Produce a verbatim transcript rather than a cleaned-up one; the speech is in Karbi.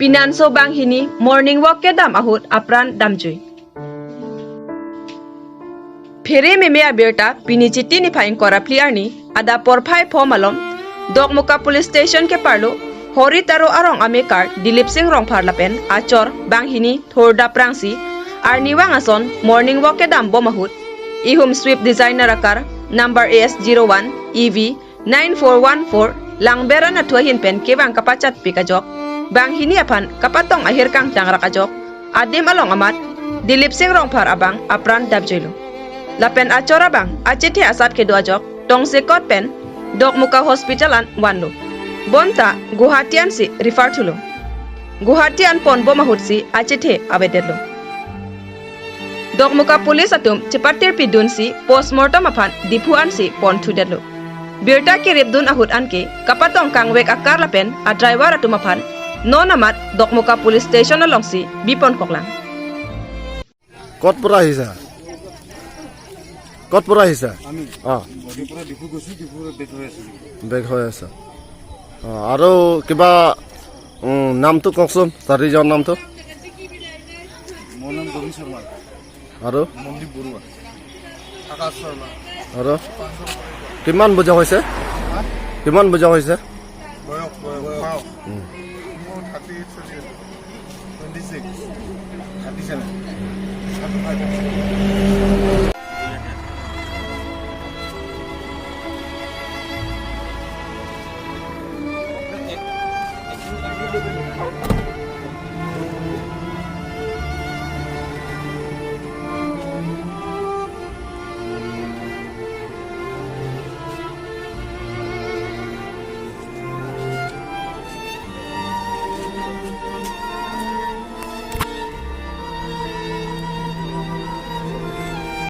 Pinanso banghini morning walk kedam ahut apran damjui. Phere meme abirta pini Chiti niphai ingkoi ra phli arni adap porphai pho malom Dokmoka Police Station keparlo Hori Taro arong amekar Dilip Singh Rongphar lapen achor banghini thurdaprangsi arnivang ason morning walk kedam bom ahut ihum Swift Dzire acar number A S zero one E V nine four one four Langber anatthu ahin pen kevang kapachatpik ajok banghini aphan kapatong ahir kangtangrak ajok adim along amat Dilip Singh Rongphar abang apran damjuilo. Lapen achor abang achethe asat kedo ajok tongsekot pen Dokmoka Hospital an vanlo. Bonta Guwahati ansi refer thulo. Guwahati an ponbom ahutsi achethe avedetlo. Dokmoka Police atum chepatirpidunsi postmortem aphan Diphu ansi ponthudetlo. Birta keripdun ahut anke kapatong kangvek acar lapen adriver atum aphan non amat Dokmoka Police Station alongsi biponkoklang. ক'ত পৰা আহিছা? ক'ত পৰা আহিছা? আমি অ' গুৱাহাটীৰ পৰা ডিফু গৈছোঁ, ডিফু বেক হৈ আছোঁ। বেক হৈ আছা। অ' আৰু কিবা উম, নামটো কওকচোন, চাৰিজন নামটো। মোৰ নাম গোবিন্দ শৰ্মা। আৰু মনদীপ বৰুৱা। আকাশ শৰ্মা। আৰু কিমান বুজা হৈছে? কিমান বুজা হৈছে? বয়স বয়স পাওঁ। মোৰ থাৰ্টি এইট চলি আছে। Twenty six. Thirty seven.